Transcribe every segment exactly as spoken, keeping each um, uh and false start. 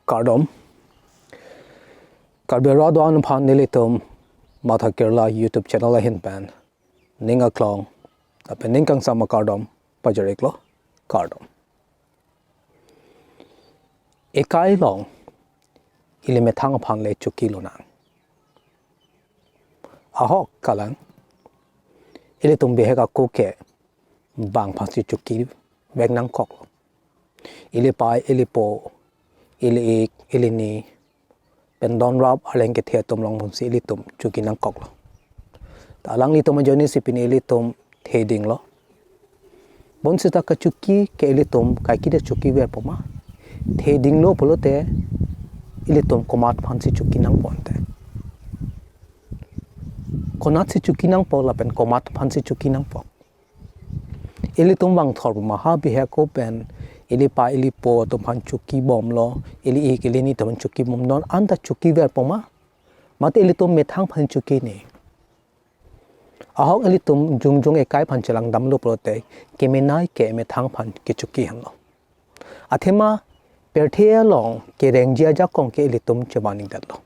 Kardom. Karbi Rat Do-an aphan nelitum Matha Kerala YouTube channel ahin pen ning aklong lapen ning kangsam akardom pajir-iklo. Kardom. Ekai along ili methang aphan le choki lonang. Ahok kalang, ilitum bihek ako ke bang aphansi choki vek nangkoklo. Ili pai, ili po, ili ik, ili ni, pen don rap arleng kethe atum along aphansi ilitum choki nangkoklo. Ta alanglitum ajoine si pini ilitum thedinglo. Bonsita kachoki ke ilitum kaiketa choki verpo ma? Thedinglo pulote ilitum komat aphansi choki nangpo ante? Konatsi choki nangpo lapen komat aphansi choki nangpo? Ilitum vangthor ma ha bihek ako pen ili pa ili po atum aphan choki bomlo, ili ik ili ni atum aphan choki bom, non anta choki verpo ma? Mate ilitum methang aphan choki ni? Ahok ilitum jongjong ekai aphan chelangdamlo pulote kemenei ke methang aphan kechoki henlo. Athema pirthe along kerengji ajakong ke ilitum chevan-ikdetlo.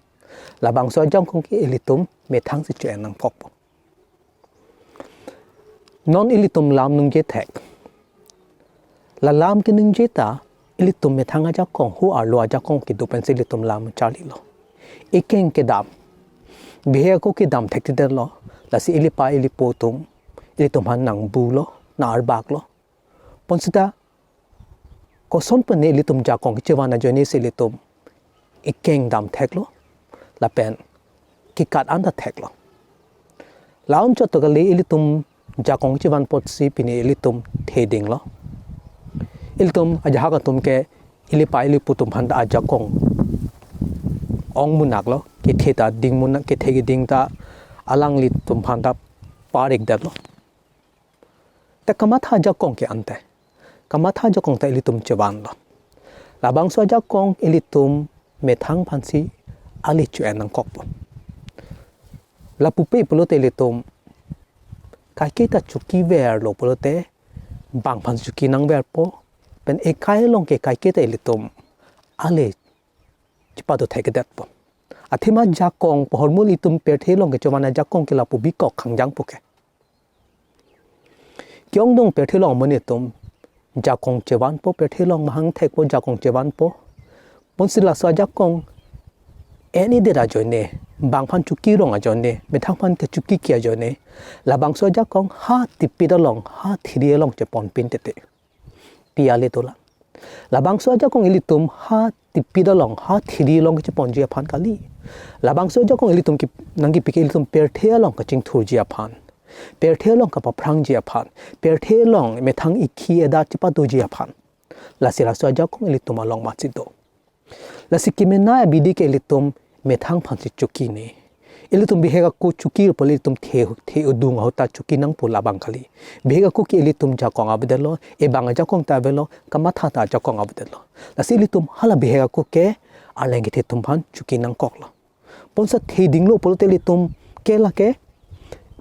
Labangso ajakong ke ilitum methangsi cho-en nangkokpo. Non ilitum lam ningje thek. La lam keningje ta ilitum methang ajakong, hu arlo ajakong kedo pensi ilitum lam charlilo. Ekeng kedam, bihek ako kedam thekthedetlo, lasi ili pa ili po atum ilitum aphan nangbulo, nang-arbaklo. Bonsita koson pen ne ilitum jakong kechevan ajoine si ilitum ekeng dam theklo lapen kekat anta theklo. La-an chot to kali, ilitum jakong kechevan apotsi pini ilitum thedinglo. Ilitum ajahak atum ke ili pa ili po atum aphan ta ajakong ong munaklo, kethe ta ding munak, kethe keding ta alanglitum aphan ta par-ikdetlo. Ta kamatha ajakong ke ante? Kamatha ajakong ta ilitum chevanlo. Labangso ajakong ilitum methang aphansi ale cho-en nangkokpo. Lapu pe pulote ilitum kaiketa choki verlo pulote bang aphan choki nangverpo, pen ekai along ke kaiketa ilitum ale chepado thekthedetpo. Athema jakong pu ahormu ilitum pirthe along kechevan ajakong ke lapu bikok khangjang pu ke. Ke-ongdung pirthe along amonit atum jakong chevanpo, pirthe along mahang thekpo, jakong chevanpo. Bonsi laso ajakong en-edet ajoine, bang aphan choki rong ajoine, methang aphan kechoki ke ajoine, labangso ajakong ha tipit along, ha thiri along cheponpin tete. Pi ale dolang. Labangso ajakong ilitum ha tipit along, ha thiri along kecheponji aphan kali. Labangso ajakong ilitum ki, nangkipi ke ilitum pirthe along kachingthurji aphan, pirthe along kapaphrangji aphan, pirthe along methang ikhi edat chepadoji aphan. Lasi laso ajakong ilitum along matsi do. Lasi kemenei abidi ke ilitum methang aphansi choki ni. Ilitum bihek ako choki pule ilitum the, the udung ahut ta choki nangpo, labang kali. Bihek ako ke ilitum jakong avedetlo, ebang ajakong ta avelo, kamatha ta ajakong avedetlo. Lasi ilitum hala bihek ako ke arleng kethe atum aphan choki nangkoklo. Bonta thedinglo pulote ilitum ke lake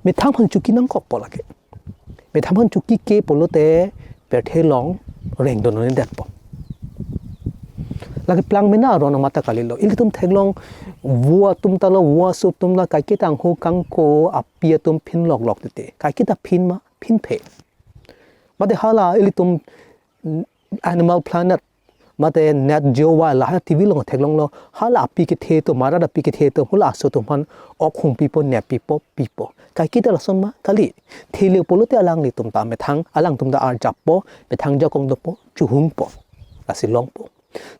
methang aphan choki nangkokpo lake. Methang aphan choki ke pulote pirthe along rengdun un-edetpo. Lake plang mena aron amat ta kalilo. Ilitum theklong vo atum ta lo, vo aso atum ta kaiketa angho kangko api atum phin loklok tete. Kaiketa phin ma, phinphe. Mate hala ilitum Animal Planet, mate Nat Geo Wild, la ha T V along theklonglo, hala api kethe atum, marat api kethe atum, hala aso atum aphan ok hung pipo, nep pipo, pipo. Kaiketa lason ma kali. Thele pulote alanglitum ta methang, alangtum ta arjappo, methang jakong dopo, chohungpo. Lasi longpo.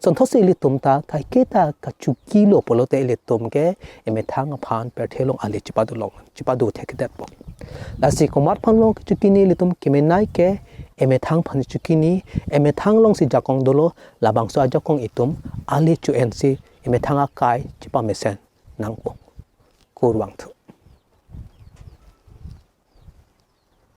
Sonthotsi ilitum ta kaiketa kachokilo pulote ilitum ke emethang aphan pirthe along ale chepado long, chepado thekthedetpo. Lasi komat aphan long choki ni ilitum, kemenei ke emethang aphan choki ni, emethang alongsi jakong dolo, labangso ajakong itum ale cho-ensi emethang akai chepamesen nangpo. Kurvangthu.